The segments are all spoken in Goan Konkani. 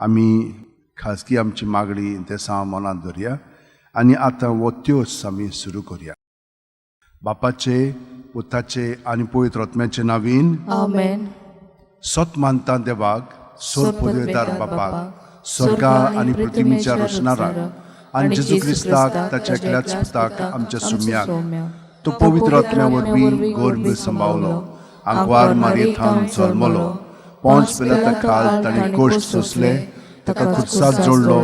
आमी खाजगी आमची मागणी इंतेसांव मनांत धरया आनी आतां हो त्योस आमी सुरू करया. बापाचे, पुताचे आनी पवित्र आत्म्याचे नावीन. आमेन. सत मानता देवाक, सोर पदवेदार बापाक, स्वर्गा आनी पृथ्वीच्या रचणाराक, आनी जेजू क्रिस्ताक, ताच्या एकल्याच पुताक, आमच्या सुम्याक, तो पवित्र आत्म्या वरवीं गर्भ सांबावलो, आंकवार मारयेथावन जल्मलो, पोंच पिलाता खाल ताणें कश्ट सोंसले, ताका खुर्साक जोडलो,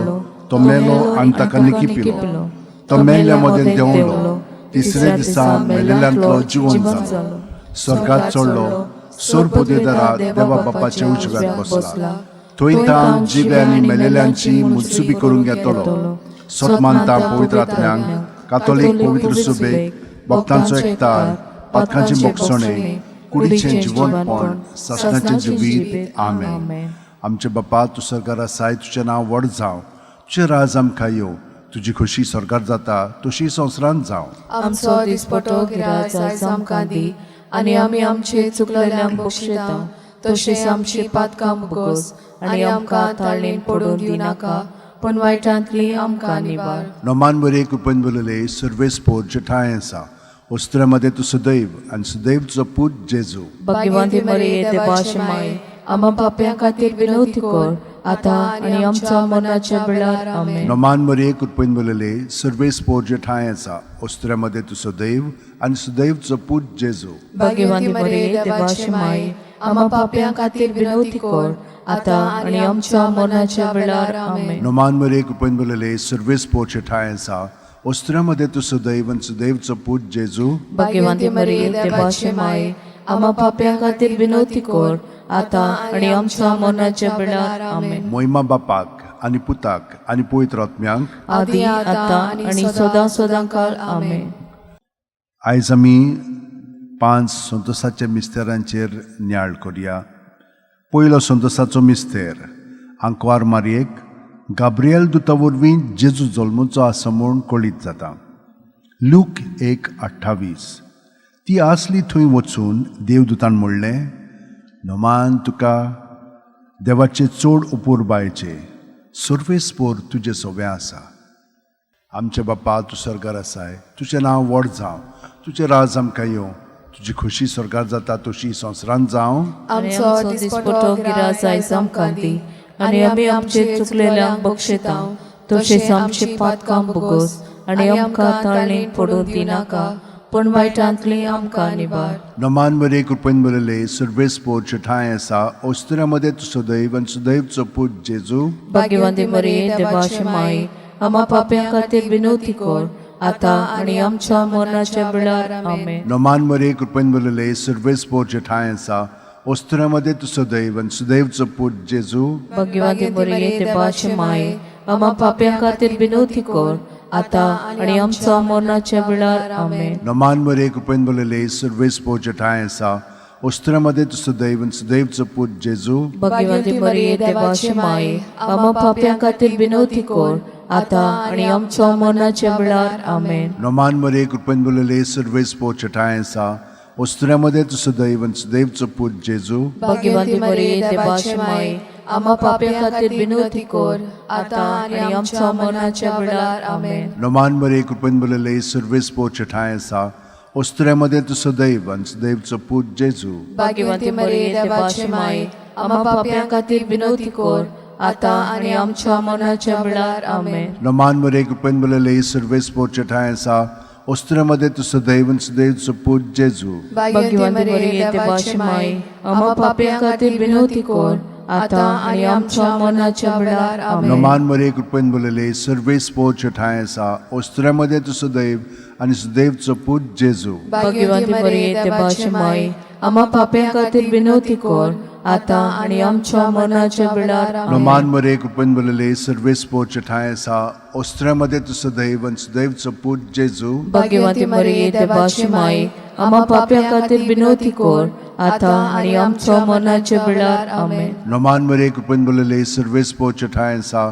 तो मेलो आनी ताका निकिपिलो, तो मेल्ल्या मदें देंवलो, तिसरे दिसा मेलेल्यांतलो जिवन जालो, स्वर्गात चडलो, सोर पदवेदारा देवा बापाच्या उजव्याक बसला, थंय तान जिवे आनी मेलेल्यांची मुत्सुबी करूंक येतलो. सत मानता पवित्र आत्म्यांक, कातोलीक पवित्र सुबेक, भक्तांचो एकतार, पातकांची मोगसणे, कुडीचें जिवनपण, सासणाचें जिवीत. आमेन. आमचे बापा, तूं सरकार आसाय, तुजें नांव व्हड जावं, तुजें राज आमकां येवं, तुजी खोशी सरकार जाता तशी संवसारांत जावं. आमचो दिसपटो गिराज आयज आमकां दी आनी आमी आमचे चुकलेल्यांक बक्षिता तशें आमची पातकां मुगोस आनी आमकां ताळणेन पडून दिवनाका, पूण वायटांतली आमकां निवार. नोमान बरे कृपेन बोलले, सर्वेस्पोर जेठाय आसा, वस्त्रामध्ये तूं सदैव आनी सदैव तुजो पूत जेजू. भाग्यवंती मरिये, देवाचे माय, आमा पापयां खातीर विनवती कर, आतां आनी आमच्या मरणाच्या वेळार. आमेन. नोमान मरिये कृपेन बोलले, सर्वेस्पोर जेठाय आसा, वस्त्रामध्ये तूं सदैव आनी सदैव तुजो पूत जेजू. भाग्यवंती मरिये, देवाचे माय, आमा पापयां खातीर विनवती कर, आतां आनी आमच्या मरणाच्या वेळार. आमेन. नोमान मरिये कृपेन बोलले, सर्वेस्पोर जेठाय आसा, वस्त्रामध्ये तूं सदैव आनी सदैव तुजो पूत जेजू. भाग्यवंती मरिये, देवाचे माय, आमा पापयां खातीर विनवती कर, आतां आनी आमच्या मरणाच्या वेळार. आमेन. मोहिमा बापाक आनी पुताक आनी पवित्र आत्म्यांक. आदी, आतां आनी सदां सदां काल. आमेन. आयज आमी 5 संतोसाच्या मिस्तेरांचेर नियाळ करया. पयलो संतोसाचो मिस्तेर, आंकवार मारयेक गाब्रियल दुता वरवीं जेजू जल्मूचो आसा म्हूण कळीत जाता. लूक 1:28. ती आसली थंय वचून देवदूतान म्हणलें, नोमान तुका, देवाचे चड उपुरबायचे, सर्वेस्पोर तुजें सोबें आसा. आमचे बापा, तूं स्वर्गार आसाय, तुजें नांव व्हड जावं, तुजें राज आमकां येवं, तुजी खोशी स्वर्गार जाता तशी संवसारांत जावं. आमचो दिसपटो गिराज आयज आमकां दी आनी आमी आमचे चुकलेल्यांक बक्षिता तशेंच आमची पातकां भोगोस आनी आमकां ताळणेन पडून दिनाका, पूण वायटांतली आमकां निवार. नमान मरे कृपेन बरले, सर्वेस्पोर ठांय आसा, ओस्तुऱ्या मदें तूं सदैव आनी सदैवचो पूत जेजू. भाग्यवंती मरिये, देवाची माई, आमा पापयां खातीर विनवती कर, आतां आनी आमच्या मरणाच्या वेळार. आमेन. नमान मरे कृपेन बरले, सर्वेस्पोर ठांय आसा, ओस्तुऱ्या मदें तूं सदैव आनी सदैवचो पूत जेजू. भाग्यवंती मरिये, देवाची माई, आमा पापयां खातीर विनवती कर, आतां आनी आमच्या मरणाच्या वेळार. आमेन. नमान मरे कृपेन बरले, सर्वेस्पोर ठांय आसा, ओस्तुऱ्या मदें तूं सदैव आनी सदैवचो पूत जेजू. भाग्यवंती मरिये, देवाची माई, आमा पापयां खातीर विनवती कर, आतां आनी आमच्या मरणाच्या वेळार. आमेन. नमान मरे कृपेन बरले, सर्वेस्पोर ठांय आसा, ओस्तुऱ्या मदें तूं सदैव आनी सदैवचो पूत जेजू. भाग्यवंती मरिये, देवाची माई, आमा पापयां खातीर विनवती कर, आतां आनी आमच्या मरणाच्या वेळार. आमेन. नमान मरे कृपेन बरले, सर्वेस्पोर ठांय आसा, ओस्तुऱ्या मदें तूं सदैव आनी सदैवचो पूत जेजू. भाग्यवंती मरिये, देवाची माई, आमा पापयां खातीर विनवती कर, आतां आनी आमच्या मरणाच्या वेळार. आमेन. नमान मरे कृपेन बरले, सर्वेस्पोर ठांय आसा, ओस्तुऱ्या मदें तूं सदैव आनी सदैवचो पूत जेजू. भाग्यवंती मरिये, देवाची माई, आमा पापयां खातीर विनवती कर, आतां आनी आमच्या मरणाच्या वेळार. आमेन. नमान मरे कृपेन बरले, सर्वेस्पोर ठांय आसा, ओस्तुऱ्या मदें तूं सदैव आनी सदैवचो पूत जेजू. भाग्यवंती मरिये, देवाची माई, आमा पापयां खातीर विनवती कर, आतां आनी आमच्या मरणाच्या वेळार. आमेन. नमान मरे कृपेन बरले, सर्वेस्पोर ठांय आसा, ओस्तुऱ्या मदें तूं सदैव आनी सदैवचो पूत जेजू. भाग्यवंती मरिये, देवाची माई, आमा पापयां खातीर विनवती कर, आतां आनी आमच्या मरणाच्या वेळार. आमेन. नमान मरे कृपेन बरले, सर्वेस्पोर ठांय आसा,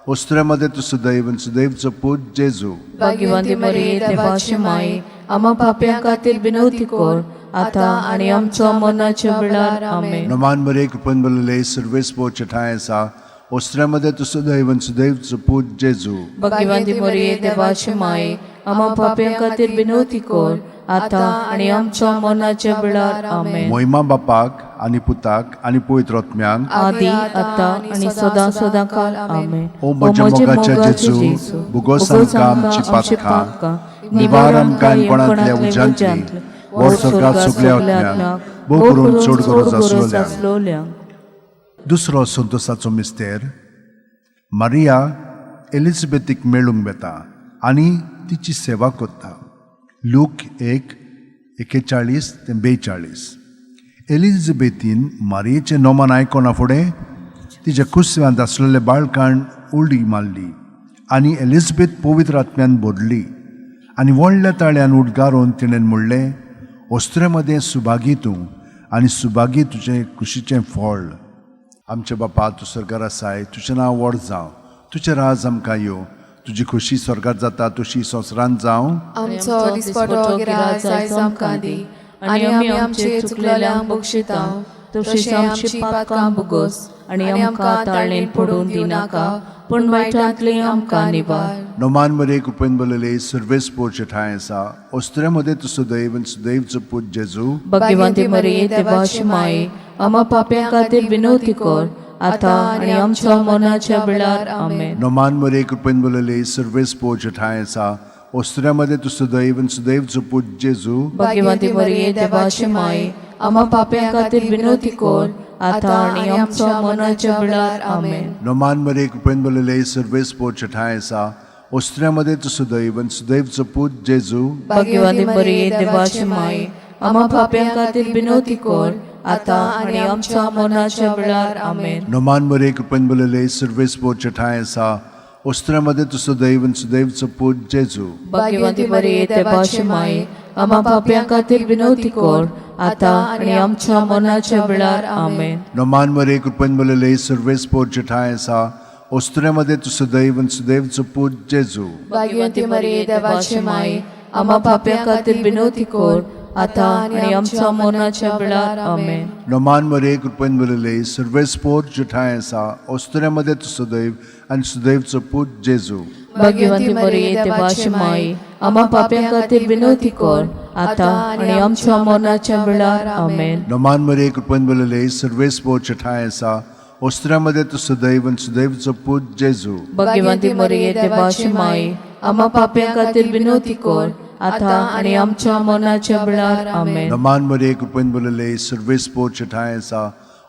ओस्तुऱ्या मदें तूं सदैव आनी सदैवचो पूत जेजू. भाग्यवंती मरिये, देवाची माई, आमा पापयां खातीर विनवती कर, आतां आनी आमच्या मरणाच्या वेळार. आमेन. नमान मरे कृपेन बरले, सर्वेस्पोर ठांय आसा, ओस्त्र्यामध्ये तूं सुदैव आनी सुदैवचो पूत जेजू. भगवंती मरिये, देवाची माये, आम्हा पाप्यां खातीर विनवती कर, आतां आनी आमच्या मरणाच्या वेळार. आमेन. मोहिमा बापाक आनी पुताक आनी पवित्र आत्म्याक. आदी, आतां आनी सदां सदां काल. आमेन. ओ म्हज्या मोगाच्या जेजू, भोगोस आमकां आमची पातकां, निवार आमकां कोणांतल्या उज्यांतली, व्हर स्वर्गात सगल्या आत्म्यांक, भोव करून चड गरज आसलोल्यांक. आसलोल्यांक. दुसरो संतोसाचो मिस्तेर, मारिया एलिझाबेथीक मेळूंक वेता आनी तिची सेवा करता. लूक 1:41 ते 42. एलिझाबेथीन मारियेचें नोमान आयकना फुडें तिच्या कुसव्यांत आसलेले बाळकान उडी मारली आनी एलिझाबेथ पवित्र आत्म्यान भरली आनी व्हडल्या ताळ्यान उडगारून तिणें म्हणलें, ओस्त्रे मदें सुभागी तूं आनी सुभागी तुजें कुशीचें फळ. आमच्या बापा, तूं स्वर्गार आसाय, तुजें नांव व्हड जावं, तुजें राज आमकां येवं, तुजी खोशी स्वर्गार जाता तशी संवसारांत जावं. आमचो दिसपटो गिराज आयज आमकां दी आनी आमी आमचे चुकलेल्यांक बक्षिता तशीच आमची पातकां भोगोस आनी आमकां ताळणेन पडून दिनाका, पूण वायटांतली आमकां निवार. नोमान मरे कृपेन बलले सर्वेस पोरचे ठांय आसा, ओस्त्रे मदें तूं सुदैव आनी सुदैवचो पूत जेजू. भगवंती मरिये, देवाची माये, आम्हा पाप्यां खातीर विनवती कर, आतां आनी आमच्या मरणाच्या वेळार. आमेन. नोमान मरे कृपेन बलले सर्वेस पोरचे ठांय आसा, ओस्त्रे मदें तूं सुदैव आनी सुदैवचो पूत जेजू. भगवंती मरिये, देवाची माये, आम्हा पाप्यां खातीर विनवती कर, आतां आनी आमच्या मरणाच्या वेळार. आमेन. नोमान मरे कृपेन बलले सर्वेस पोरचे ठांय आसा, ओस्त्रे मदें तूं सुदैव आनी सुदैवचो पूत जेजू. भगवंती मरिये, देवाची माये, आम्हा पाप्यां खातीर विनवती कर, आतां आनी आमच्या मरणाच्या वेळार. आमेन. नोमान मरे कृपेन बलले सर्वेस पोरचे ठांय आसा, ओस्त्रे मदें तूं सुदैव आनी सुदैवचो पूत जेजू. भगवंती मरिये, देवाची माये, आम्हा पाप्यां खातीर विनवती कर, आतां आनी आमच्या मरणाच्या वेळार. आमेन. नोमान मरे कृपेन बलले सर्वेस पोरचे ठांय आसा, ओस्त्रे मदें तूं सुदैव आनी सुदैवचो पूत जेजू. भाग्यवंती मरिये, देवाची माये, आम्हा पाप्यां खातीर विनवती कर, आतां आनी आमच्या मरणाच्या वेळार. आमेन. नोमान मरे कृपेन बलले सर्वेस पोरचे ठांय आसा, ओस्त्रे मदें तूं सुदैव आनी सुदैवचो पूत जेजू. भाग्यवंती मरिये, देवाची माये, आम्हा पाप्यां खातीर विनवती कर, आतां आनी आमच्या मरणाच्या वेळार. आमेन. नोमान मरे कृपेन बलले सर्वेस पोरचे ठांय आसा, ओस्त्रे मदें तूं सुदैव आनी सुदैवचो पूत जेजू. भाग्यवंती मरिये, देवाची माये, आम्हा पाप्यां खातीर विनवती कर, आतां आनी आमच्या मरणाच्या वेळार. आमेन. नोमान मरे कृपेन बलले सर्वेस पोरचे ठांय आसा,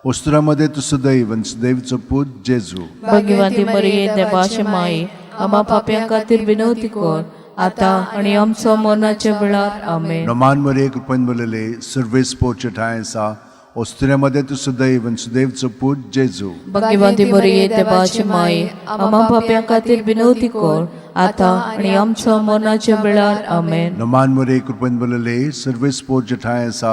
ओस्त्रे मदें तूं सुदैव आनी सुदैवचो पूत जेजू. भाग्यवंती मरिये, देवाची माये, आम्हा पाप्यां खातीर विनवती कर, आतां आनी आमच्या मरणाच्या वेळार. आमेन. नोमान मरे कृपेन बलले सर्वेस पोरचे ठांय आसा, ओस्त्रे मदें तूं सुदैव आनी सुदैवचो पूत जेजू. भाग्यवंती मरिये, देवाची माये, आम्हा पाप्यां खातीर विनवती कर, आतां आनी आमच्या मरणाच्या वेळार. आमेन. नोमान मरे कृपेन बलले सर्वेस पोरचे ठांय आसा,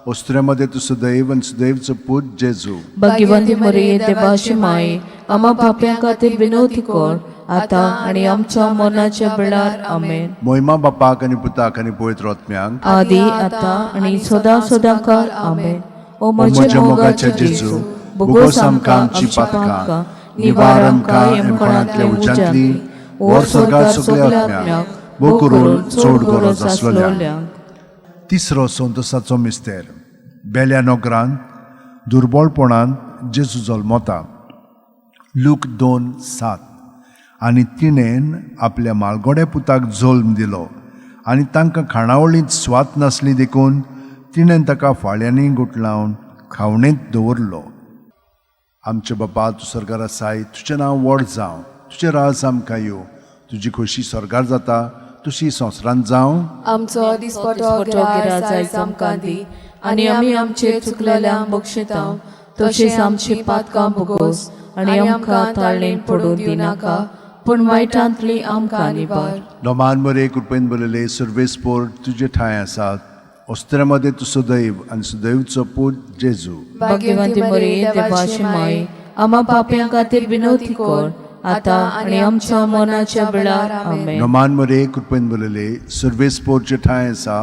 ओस्त्रे मदें तूं सुदैव आनी सुदैवचो पूत जेजू. भाग्यवंती मरिये, देवाची माये, आम्हा पाप्यां खातीर विनवती कर, आतां आनी आमच्या मरणाच्या वेळार. आमेन. मोहिमा बापाक आनी पुताक आनी पवित्र आत्म्याक. आदी, आतां आनी सदां सदां काल. आमेन. ओ म्हज्या मोगाच्या जेजू, भोगोस आमकां आमची पातकां, निवार आमकां यमकोणांतल्या उज्यांतली, व्हर स्वर्गात सगल्या आत्म्यांक, भोव करून चड गरज आसलोल्यांक. तिसरो संतोसाचो मिस्तेर, बेल्या नगरांत दुर्बळपणांत जेजू जल्मता. लूक 2:7. आनी तिणेन आपल्या मालगोड्या पुताक जल्म दिलो आनी तांकां खाणावळींत स्वात नासली देखून तिणेन ताका फाळ्यांनी गुटलावन खावणेंत दवरलो. आमचे बापा, तूं स्वर्गार आसाय, तुजें नांव व्हड जावं, तुजें राज आमकां येवं, तुजी खोशी स्वर्गार जाता तशी संवसारांत जावं. आमचो दिसपटो गिराज आयज आमकां दी आनी आमी आमचे चुकलेल्यांक बक्षिता तशीच आमची पातकां भोगोस आनी आमकां ताळणेन पडून दिनाका, पूण वायटांतली आमकां निवार. नोमान मरे कृपेन बरयले सर्वेस पोर तुजे ठांय आसात, ओस्त्रे मदें तूं सुदैव आनी सुदैवचो पूत जेजू. भाग्यवंती मरिये, देवाची माई, आम्हा पाप्यां खातीर विनवती कर, आतां आनी आमच्या मरणाच्या वेळार. आमेन. नोमान मरे कृपेन बरयले सर्वेस पोर जे ठांय आसा,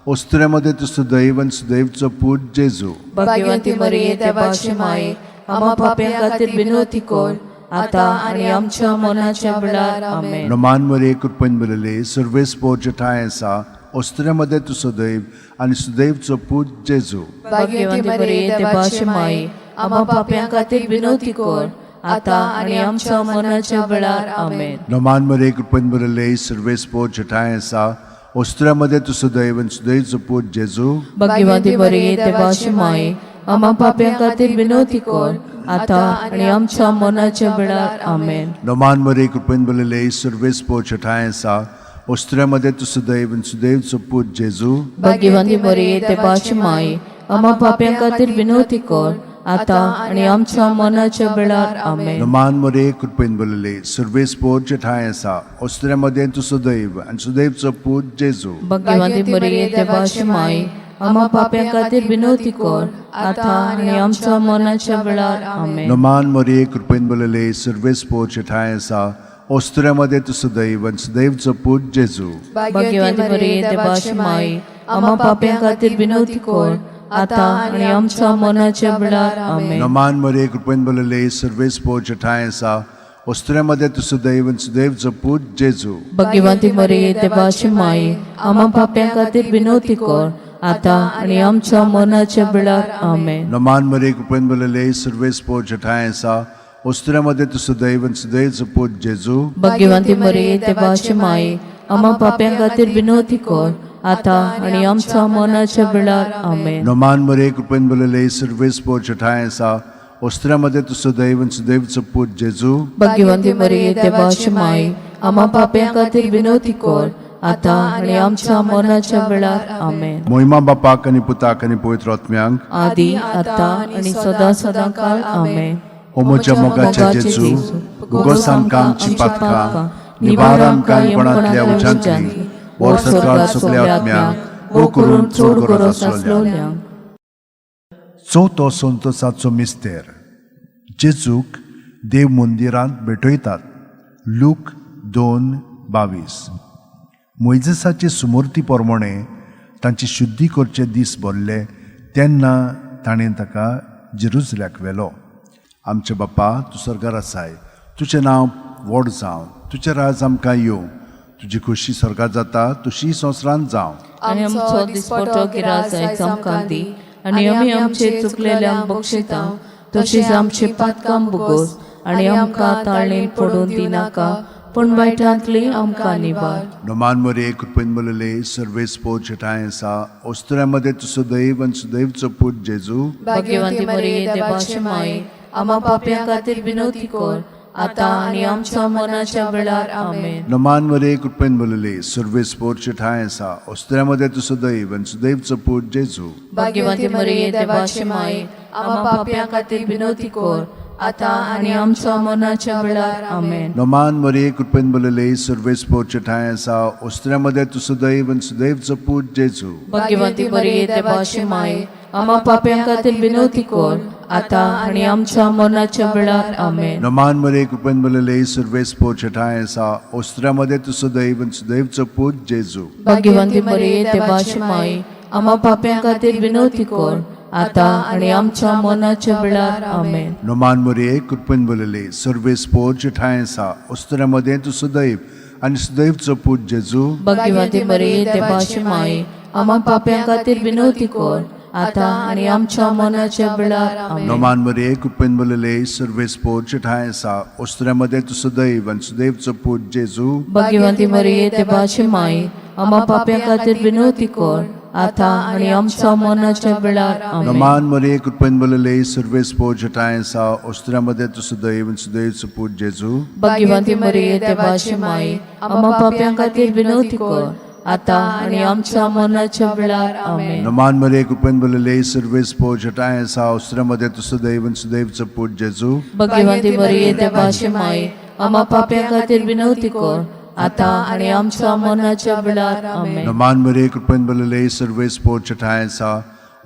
ओस्त्रे मदें तूं सुदैव आनी सुदैवचो पूत जेजू. भाग्यवंती मरिये, देवाची माई, आम्हा पाप्यां खातीर विनवती कर, आतां आनी आमच्या मनाच्या वेळार. आमेन. नमान मरे कृपेन बरले सर्वेस्पोर ठांय आसा, ओस्त्र्यामध्ये तूं सदैव आनी सुदैवचो पूत जेजू. भाग्यवंती मरिये, देवाची माई, आम्हा पाप्यां खातीर विनवती कर, आतां आनी आमच्या मनाच्या वेळार. आमेन. नमान मरे कृपेन बरले सर्वेस्पोर ठांय आसा, ओस्त्र्यामध्ये तूं सदैव आनी सुदैवचो पूत जेजू. भाग्यवंती मरिये, देवाची माई, आम्हा पाप्यां खातीर विनवती कर, आतां आनी आमच्या मनाच्या वेळार. आमेन. नमान मरे कृपेन बरले सर्वेस्पोर ठांय आसा, ओस्त्र्यामध्ये तूं सदैव आनी सुदैवचो पूत जेजू. भाग्यवंती मरिये, देवाची माई, आम्हा पाप्यां खातीर विनवती कर, आतां आनी आमच्या मनाच्या वेळार. आमेन. नमान मरे कृपेन बरले सर्वेस्पोर ठांय आसा, ओस्त्र्यामध्ये तूं सदैव आनी सुदैवचो पूत जेजू. भाग्यवंती मरिये, देवाची माई, आम्हा पाप्यां खातीर विनवती कर, आतां आनी आमच्या मनाच्या वेळार. आमेन. नमान मरे कृपेन बरले सर्वेस्पोर ठांय आसा, ओस्त्र्यामध्ये तूं सदैव आनी सुदैवचो पूत जेजू. भाग्यवंती मरिये, देवाची माई, आम्हा पाप्यां खातीर विनवती कर, आतां आनी आमच्या मनाच्या वेळार. आमेन. नमान मरे कृपेन बरले सर्वेस्पोर ठांय आसा, ओस्त्र्यामध्ये तूं सदैव आनी सुदैवचो पूत जेजू. भाग्यवंती मरिये, देवाची माई, आम्हा पाप्यां खातीर विनवती कर, आतां आनी आमच्या मनाच्या वेळार. आमेन. नमान मरे कृपेन बरले सर्वेस्पोर ठांय आसा, ओस्त्र्यामध्ये तूं सदैव आनी सुदैवचो पूत जेजू. भाग्यवंती मरिये, देवाची माई, आम्हा पाप्यां खातीर विनवती कर, आतां आनी आमच्या मनाच्या वेळार. आमेन. नमान मरे कृपेन बरले सर्वेस्पोर ठांय आसा, ओस्त्र्यामध्ये तूं सदैव आनी सुदैवचो पूत जेजू. भाग्यवंती मरिये, देवाची माई, आम्हा पाप्यां खातीर विनवती कर, आतां आनी आमच्या मनाच्या वेळार. आमेन. मोहिमा बापाक आनी पुताक आनी पवित्र आत्म्यांक, आदी आतां आनी सदां सदां काळ. आमेन. ओ म्हज्या मोगाच्या जेजू, भुगोस आमकां आमची पातकां, निवार आमकां कोणांतल्या उज्यांतली, वर सरकार सगल्या आत्म्यांक, वो करून चड गरज आसलोल्यांक. चवथो संतोसाचो मिस्तेर, जेजूक देव मंदिरांत भेटयतात. लूक 2:22. मोयजेसाचे सुमूर्ती प्रमाणे तांची शुद्धी करचे दीस भरले तेन्ना ताणें ताका जेरुजल्याक व्हेलो. आमचे बाप्पा, तूं स्वर्गार आसाय, तुजें नांव व्हड जावं, तुजें राज आमकां येवं, तुजी खोशी स्वर्गार जाता तशी संवसारांत जावं. आनी आमचो दिसपटो गिरास आयज आमकां दी, आनी आमी आमचे चुकलेल्यांक बक्षिता तशीच आमची पातकां बुगोस, आनी आमकां ताळणेन पडून दिनाका, पूण वायटांतली आमकां निवार. नमान मरे कृपेन बलले सर्वेस्पोर ठांय आसा, ओस्तुऱ्यामध्ये तूं सदैव आनी सुदैवचो पूत जेजू. भाग्यवंती मरिये, देवाची माई, आम्हा पाप्यां खातीर विनवती कर, आतां आनी आमच्या मनाच्या वेळार. आमेन. नमान मरे कृपेन बलले सर्वेस्पोर ठांय आसा, ओस्तुऱ्यामध्ये तूं सदैव आनी सुदैवचो पूत जेजू. भाग्यवंती मरिये, देवाची माई, आम्हा पाप्यां खातीर विनवती कर, आतां आनी आमच्या मनाच्या वेळार. आमेन. नमान मरे कृपेन बलले सर्वेस्पोर ठांय आसा, ओस्तुऱ्यामध्ये तूं सदैव आनी सुदैवचो पूत जेजू. भाग्यवंती मरिये, देवाची माई, आम्हा पाप्यां खातीर विनवती कर, आतां आनी आमच्या मनाच्या वेळार. आमेन. नमान मरे कृपेन बलले सर्वेस्पोर ठांय आसा, ओस्तुऱ्यामध्ये तूं सदैव आनी सुदैवचो पूत जेजू. भाग्यवंती मरिये, देवाची माई, आम्हा पाप्यां खातीर विनवती कर, आतां आनी आमच्या मनाच्या वेळार. आमेन. नमान मरे कृपेन बलले सर्वेस्पोर ठांय आसा, ओस्तुऱ्यामध्ये तूं सदैव आनी सुदैवचो पूत जेजू. भाग्यवंती मरिये, देवाची माई, आम्हा पाप्यां खातीर विनवती कर, आतां आनी आमच्या मनाच्या वेळार. आमेन. नमान मरे कृपेन बलले सर्वेस्पोर ठांय आसा, ओस्तुऱ्यामध्ये तूं सदैव आनी सुदैवचो पूत जेजू. भाग्यवंती मरिये, देवाची माई, आम्हा पाप्यां खातीर विनवती कर, आतां आनी आमच्या मनाच्या वेळार. आमेन. नमान मरे कृपेन बलले सर्वेस्पोर ठांय आसा, ओस्तुऱ्यामध्ये तूं सदैव आनी सुदैवचो पूत जेजू. भाग्यवंती मरिये, देवाची माई, आम्हा पाप्यां खातीर विनवती कर, आतां आनी आमच्या मनाच्या वेळार. आमेन. नमान मरे कृपेन बलले सर्वेस्पोर ठांय आसा, ओस्तुऱ्यामध्ये तूं सदैव आनी सुदैवचो पूत जेजू. भाग्यवंती मरिये, देवाची माई, आम्हा पाप्यां खातीर विनवती कर, आतां आनी आमच्या मनाच्या वेळार. आमेन. नमान मरे कृपेन बलले सर्वेस्पोर ठांय आसा,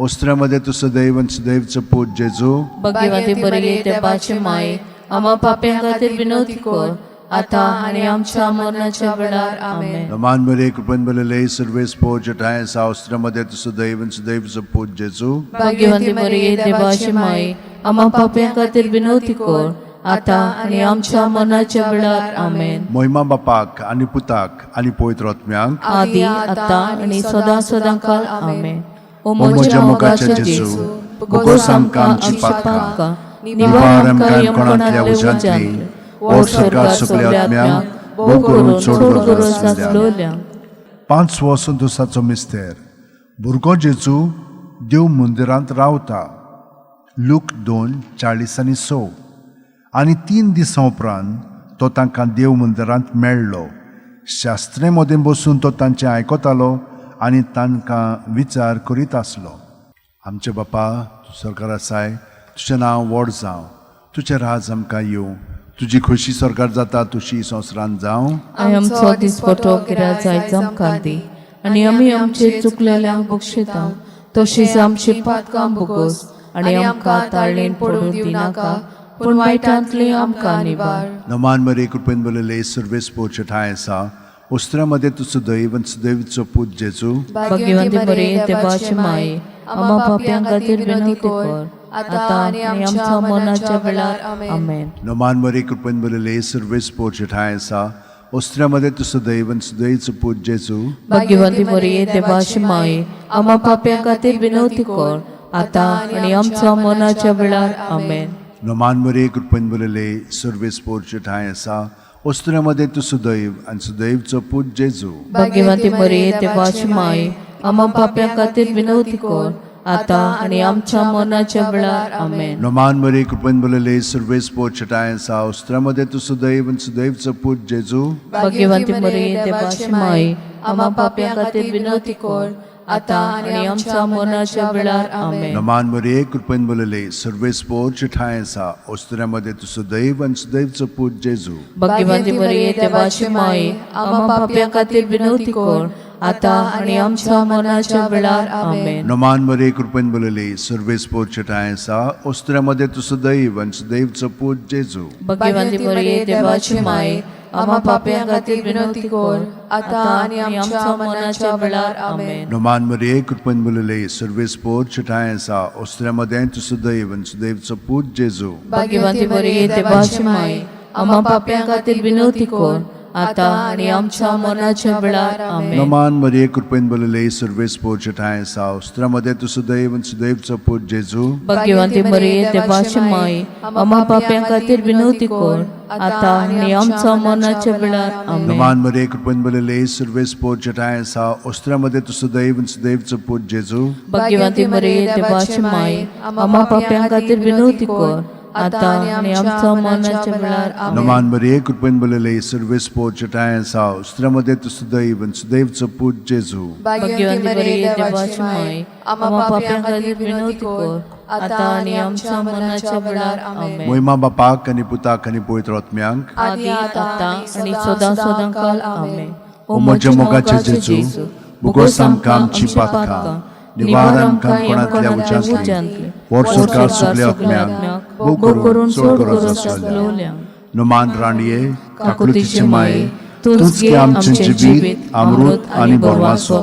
ओस्तुऱ्यामध्ये तूं सदैव आनी सुदैवचो पूत जेजू. भाग्यवंती मरिये, देवाची माई, आम्हा पाप्यां खातीर विनवती कर, आतां आनी आमच्या मरणाच्या वेळार. आमेन. नमान मरे कृपेन बलले सर्वेस्पोर ठांय आसा, ओस्तुऱ्यामध्ये तूं सदैव आनी सुदैवचो पूत जेजू. भाग्यवंती मरिये, देवाची माई, आम्हा पाप्यां खातीर विनवती कर, आतां आनी आमच्या मनाच्या वेळार. आमेन. मोहिमा बापाक आनी पुताक आनी पवित्र आत्म्याक. आदी आतां आनी सदां सदां काल. आमेन. ओ ओ म्हज्या मोगाच्या जेजू, बोगोस आमकां आमची पातकां, निवार आमकां यमकोणांतल्या उज्यांतली, व्हड स्वर्गात सगल्या आत्म्यांक, भोव करून चड गरज आसलेल्यांक. पांचवो संतोसाचो मिस्तेर. भुरगो जेजू देव मंदिरांत रावता. लूक 2:46. आनी 3 दिसां उपरांत तो तांकां देव मंदिरांत मेळ्ळो. शास्त्रे मदें बसून तो तांचें आयकतालो आनी तांकां विचार करीत आसलो. आमचे बापा, तूं सरकार आसाय, तुजें नांव व्हड जावं, तुजें राज आमकां येवं, तुजी खोशी सरकार जाता तुशी संवसारांत जावं. आनी आमचो दिसपटो गिराज आयज आमकां दी आनी आमी आमचे चुकलेल्यांक बक्षिता तशीच आमची पातकां भोगोस आनी आमकां ताळणेन पडूंक दिनाका पूण वायटांतली आमकां निवार. नमान मरे कृपेन बरलेले सर्वेस पोरचे ठांय आसा, उस्त्रा मध्ये तूं सुदैव आनी सुदैवचो पूत जेजू. भाग्यवंती मरे देवाची माये, आम्हा पापयां खातीर विनवती कर आतां आनी आमच्या मरणाच्या वेळार. आमेन. नमान मरे कृपेन बरलेले सर्वेस पोरचे ठांय आसा, उस्त्रा मध्ये तूं सुदैव आनी सुदैवचो पूत जेजू. भाग्यवंती मरे देवाची माये, आम्हा पापयां खातीर विनवती कर आतां आनी आमच्या मरणाच्या वेळार. आमेन. नमान मरे कृपेन बरलेले सर्वेस पोरचे ठांय आसा, उस्त्रा मध्ये तूं सुदैव आनी सुदैवचो पूत जेजू. भाग्यवंती मरे देवाची माये, आम्हा पापयां खातीर विनवती कर आतां आनी आमच्या मरणाच्या वेळार. आमेन. नमान मरे कृपेन बरलेले सर्वेस पोरचे ठांय आसा, उस्त्रा मध्ये तूं सुदैव आनी सुदैवचो पूत जेजू. भाग्यवंती मरे देवाची माये, आम्हा पापयां खातीर विनवती कर आतां आनी आमच्या मरणाच्या वेळार. आमेन. नमान मरे कृपेन बरलेले सर्वेस पोरचे ठांय आसा, उस्त्रा मध्ये तूं सुदैव आनी सुदैवचो पूत जेजू. भाग्यवंती मरे देवाची माये, आम्हा पापयां खातीर विनवती कर आतां आनी आमच्या मरणाच्या वेळार. आमेन. नमान मरे कृपेन बरलेले सर्वेस पोरचे ठांय आसा, उस्त्रा मध्ये तूं सुदैव आनी सुदैवचो पूत जेजू. भाग्यवंती मरे देवाची माये, आम्हा पापयां खातीर विनवती कर आतां आनी आमच्या मरणाच्या वेळार. आमेन. नमान मरे कृपेन बरलेले सर्वेस पोरचे ठांय आसा, उस्त्रा मध्ये तूं सुदैव आनी सुदैवचो पूत जेजू. भाग्यवंती मरे देवाची माये, आम्हा पापयां खातीर विनवती कर आतां आनी आमच्या मरणाच्या वेळार. आमेन. नमान मरे कृपेन बरलेले सर्वेस पोरचे ठांय आसा, उस्त्रा मध्ये तूं सुदैव आनी सुदैवचो पूत जेजू. भाग्यवंती मरे देवाची माये, आम्हा पापयां खातीर विनवती कर आतां आनी आमच्या मरणाच्या वेळार. आमेन. नमान मरे कृपेन बरलेले सर्वेस पोरचे ठांय आसा, उस्त्रा मध्ये तूं सुदैव आनी सुदैवचो पूत जेजू. भाग्यवंती मरे देवाची माये, आम्हा पापयां खातीर विनवती कर आतां आनी आमच्या मरणाच्या वेळार. आमेन. नमान मरे कृपेन बरलेले सर्वेस पोरचे ठांय आसा, उस्त्रा मध्ये तूं सुदैव आनी सुदैवचो पूत जेजू. भाग्यवंती मरे देवाची माये, आम्हा पापयां खातीर विनवती कर आतां आनी आमच्या मरणाच्या वेळार. आमेन. मोहिमा बापाक आनी पुताक आनी पवित्र आत्म्यांक. आदी आतां आनी सदां सदां काल. आमेन. ओ म्हज्या मोगाचे जेजू, बोगोस आमकां आमची पातकां, निवार आमकां कोणांतल्या उज्यांतली, व्हड सरकार सगल्या आत्म्यांक, भोव करून चड गरज आसलेल्यांक. नमान राणये, काकुळतीचे माये, तूंच गे आमचें जिवीत, अमृत आनी बोरवासो.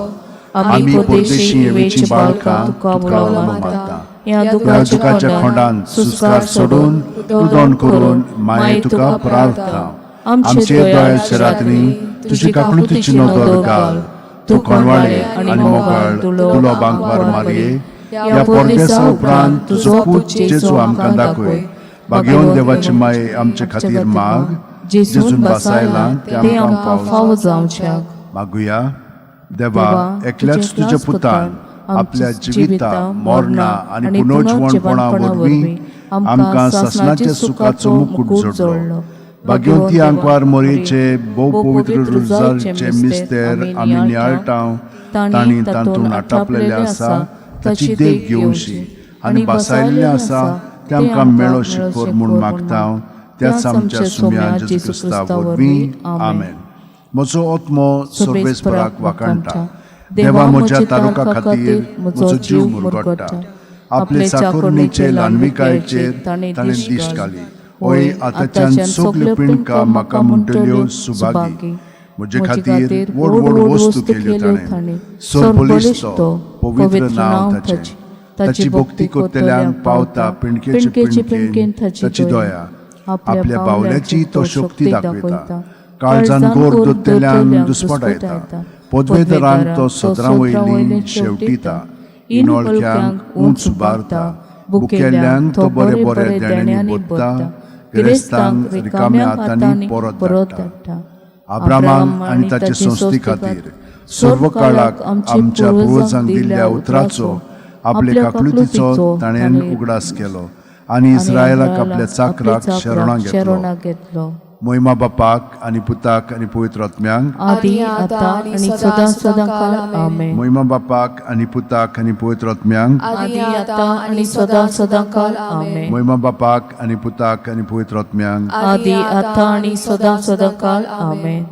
आमी परदेशी येवेची बाळकां तुका उलो मारता. ह्या दुखाच्या खोंडान सुस्कार सोडून रुदन करून माये तुका प्रार्थना. आमचे दयाच्या रात्री तुजी काकुळतीची नदर घाल. तूं कोणवाळे आनी मोगाळ तुलो बांकवार मारये, ह्या परदेसा उपरांत तुजो पूत जेजू आमकां दाखय. भाग्यवन देवाची माये आमचे खातीर माग, जेजून बासायलां तें आमकां फावो जावच्याक. मागुया. देवा, एकल्याच तुज्या पुतान आपल्या जिविता, मरणा आनी पुनर्जिवणपणा वरवीं आमकां सासणाच्या सुखाचो मुकूट जोडलो. भाग्यवंती आंकवार मोरयेचे भोव पवित्र रुजारचे मिस्तेर आमी नियाळटा, तांणी तातूंत आटापलेलें आसा ताची देख घेवची आनी बसायल्लें आसा तें आमकां मेळो शिकोर म्हूण मागता, त्याच आमच्या सुम्या जेजू क्रिस्ता वरवीं. आमेन. म्हजो आत्मो सर्वेस्पराक वाखाणटा. देवा म्हज्या तारुका खातीर म्हजो जीव मुरगट्टा. आपले चाकोरणीचे ल्हानविकायेचेर ताणें दिश्ट घाली. ओय, आतांच्यान सगल्यो पिंडकां म्हाका म्हणटल्यो सुभागी. म्हजे खातीर व्हड व्हड वस्तू केल्यो ताणें. सरबळिश्ट तो, पवित्र नांव ताचें. ताची भक्ती करतल्यांक पावता पिंडकेचे पिंडकेन ताची दया. आपल्या बावल्याची तो शक्ती दाखयता, काळजान गोर दोत्तेल्यांक दुस्पटायता. पदवेदारांक तो सदरां वयली शेवटिता, इनोळख्यांक उंच उबारता. बुकेल्ल्यांक तो बरे बरे देण्यांनी बोत्ता, गिरेस्तांक रिकाम्या हातांनी परत धाडटा. अब्रामाक आनी ताचे संस्थे खातीर सर्व काळाक आमच्या पुर्वजांक दिल्ल्या उतराचो, आपले काकलुतीचो ताणें उगडास केलो आनी इस्रायलाक आपल्या चाकराक शरणां घेतलो. मोहिमा बापाक आनी पुताक आनी पवित्र आत्म्यांक, आदी आता आनी सदां सदां काल. आमेन. मोहिमा बापाक आनी पुताक आनी पवित्र आत्म्यांक, आदी आता आनी सदां सदां काल. आमेन. मोहिमा बापाक आनी पुताक आनी पवित्र आत्म्यांक, आदी आता आनी सदां सदां काल. आमेन.